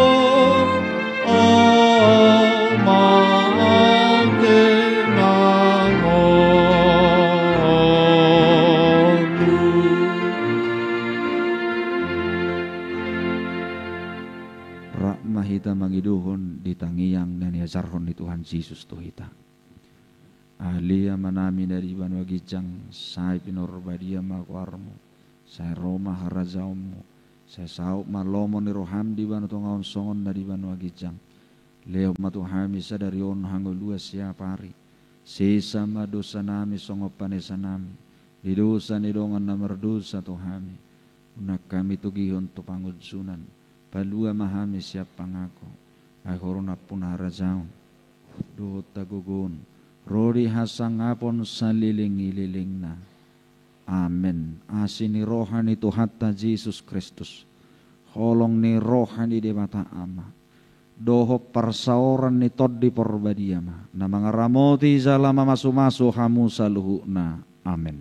au mate mangolu. Rap ma hita mangidohon di tangiang na niajarhon ni Tuhan Jesus tu hita. Ale Amanami na di banua ginjang, sai pinarbadia ma goarmu, sai ro ma harajaonmu, sai saut ma lomo ni roham di banua tonga on songon na di banua ginjang. Lehon ma tu hami sadari on hangoluan siapari. Sesa ma dosanami songon panesanami di dosa ni dongan na mardosa tu hami. Unang hami togihon tu pangunjunan. Palua ma hami sian pangago. Ai ho do nampuna harajaon dohot hagogoon ro di hasangapon saleleng ni lelengna. Amen. Asi ni roha ni Tuhanta Jesus Kristus, holong ni roha ni Debata Ama, dohot parsaoran ni Tondi Parbadia ma na mangaramoti jala mamasumasu hamu saluhutna. Amen.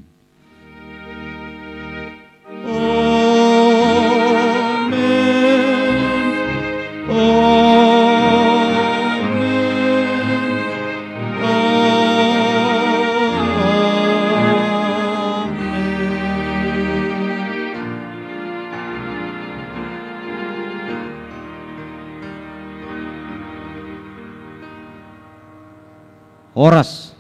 Amen. Amen. Amen. Horas.